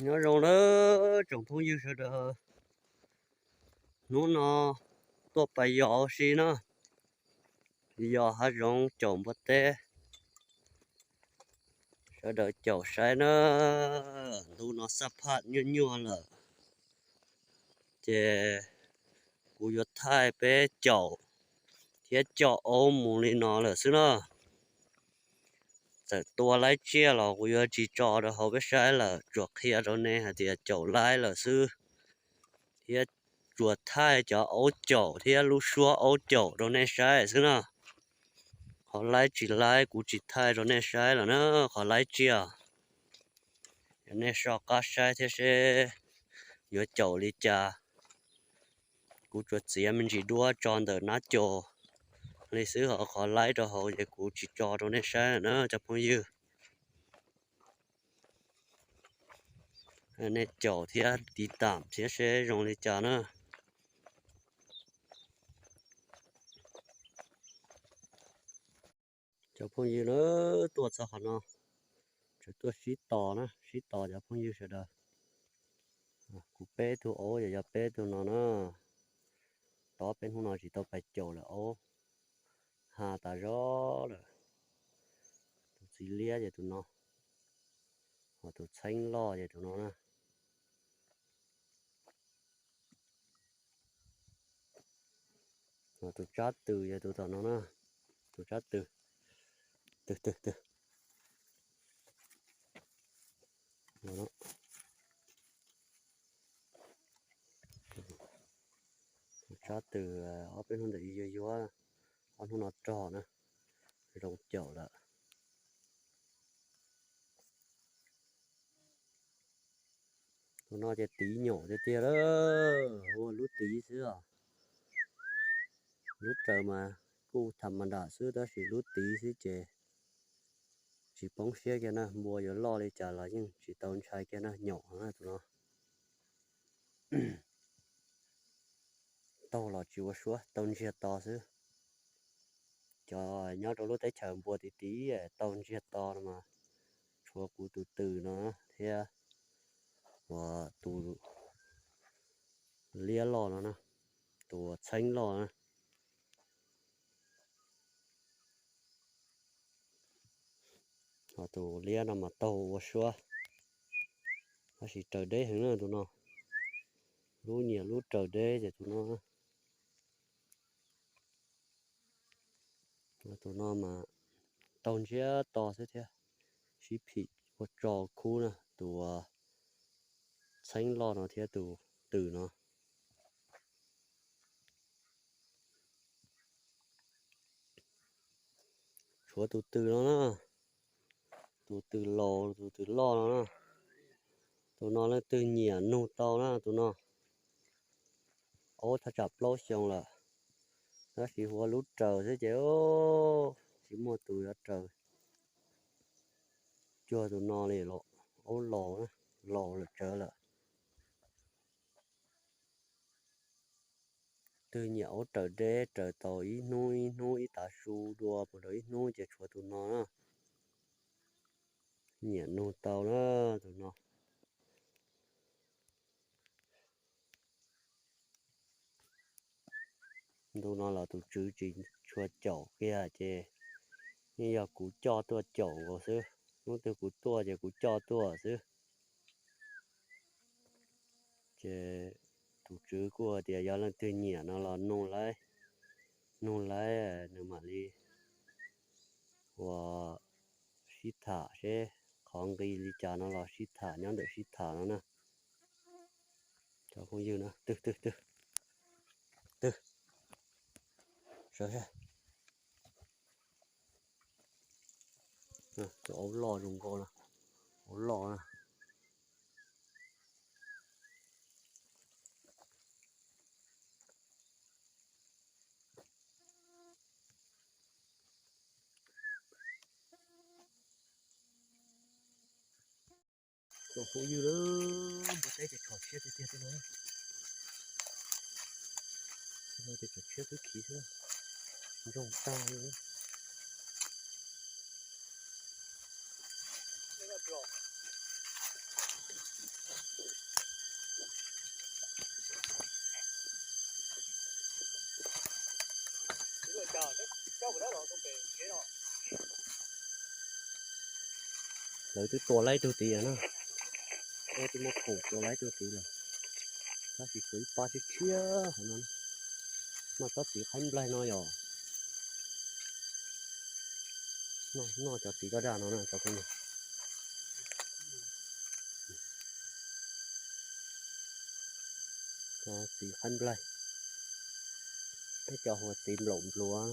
Nyob zoo na tsoom phooj ywg sawv daws, hnub no tuaj pais yos ua si na, yos hav zoov caum npua teb. Sawv daws caum saib na, ntu no xab phaj nyuaj nyuaj lawm, ces kuv yuav thaij peb caum thiab coj aub mus li no lawm xwb na. Txawm tua laib tsiaj los kuv yuav tsis tso rau hauv peb saib lawm, tsuas qhia rau nej hais tias caum laib lawm xwb, thiab tsuas thaij cov aub caum thiab lub suab aub caum rau nej saib xwb na. Qhov laib tsis laib kuv tsis thaij rau nej saib lawm na, qhov laib tsiaj. Yog nej soj qab saib thiab seb yuav caum li cas. Kuv tsuas txiav me ntsis duab tso ntawm nab caus li xwb, ho qhov laib rau hauv ces kuv tsis tso rau nej saib na cov phooj ywg. Nej caum thiab tiv tam thiab seb zoo li cas na. Cov phooj ywg na, tuaj txog qhov no, tseem tuaj sib tos na, sib tos cov phooj ywg sawv daws. Kuv peb tug aub ces yog peb tug no na. Tob peb hnub no tsis tau pais caum lawm, aub ha tas zog lawm. Tus txiv liab ces tus no, ho tus txheeb loj ces tus no na. Tus tsab tw yog tus tom no na, tus tsab tw, tw tw tw. Tus tsab tw, ob peb hnub ntawm yuag yuag, ob hnub no rog na, zoo caum lawm. Tus no ces tiv nyuam tiag tiag lawm, ua lub tiv xwb os. Lub raws mas kuj tham ma nram xwb tab sis lub tiv xwb ces tsis poob siab kiag na, npua yuav loj li cas los yeej tsis tau ntshai kiag na, nyuam na tus no. Taug los tsis ua suab, tau ntsiag to xwb. Cov nyob rau lub teb chaws npua tiv tiv tau ntsiag to no mas tshuav kuv tus tw no thiab tus liab loj no na, tus txheeb loj na. Ho tus liab no mas taug ua suab, tab sis raws deb heev na tus no. Lub nyiam lub raws deb ces tus no, tus no mas taug ntsiag to xwb thiab, sib phim ua tso khub na, tus txheeb loj no thiab tus tw no. Tshuav tus tw no na, tus tw laus tus tw loj no na. Tus no leej twg nyiam nug tau na tus no. Aub thaj tsam plaub xyoo lawm, tab sis hu ua lub raws xwb ces tsis muaj tus yuav raws cuag tus no li los. Aub laus, laus lawm tsawv lawm. Twg nyiam aub raws deb raws tau ib hnub ib hnub ib tav su dua puas rau ib hnub ces tshuav tus no na. Nyiam nug tau na tus no. Ntu no los tus tswv tsis tshua caum kiag ces yeej yog kuv coj tuaj caum nkaus xwb. Hnub twg kuv tuaj ces kuv coj tuaj xwb. Ces tus tswv kuj hais tias yog leej twg nyiam no los nug laib, nug laib nws mam li ua sib tham seb qhov nqi li cas no los sib tham nyob ntawm sib tham no na. Cov phooj ywg na, twg twg twg twg, sawv seb. Tus aub loj zoo nkauj na, aub loj na. Tus phooj ywg lawm, npua teb ces tshov tshiab tiag tiag tej no. Tej no ces tshov tshiab twb khiv xwb, ntsoog tag li. Lawv twb tua laib tug tid na. Lawv twb muab pum tua laib tug tid lawm. Tab sis tshuav ib pab tshiab tshiab hauv no. Noj tsob txiv qaib nplaig no yog noj cov txiv daj daj no na cov phooj ywg. Cov txiv qaib nplaig, peb cov hu ua txiv nplaum npluav.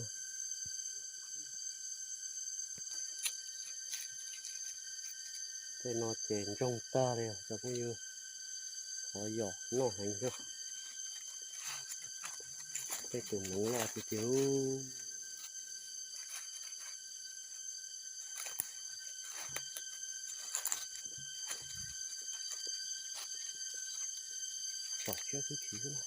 Tej no ces ntsoog tag li cov phooj ywg, qhov yom noj heev xwb. Tej tus hneev loj tiag tiag. Tsom siab xwb tsis xwb na.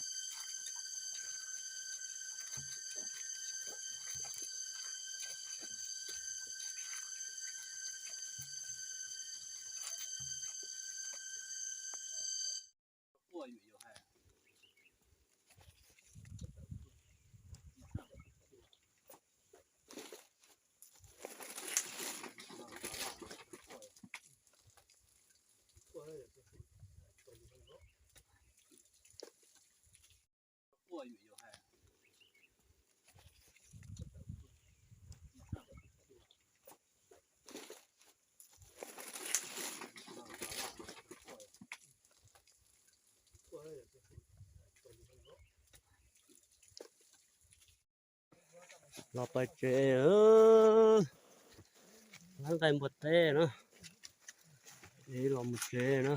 Los pais tsev, lawv nqaij npua teb na, es los mus tsev na.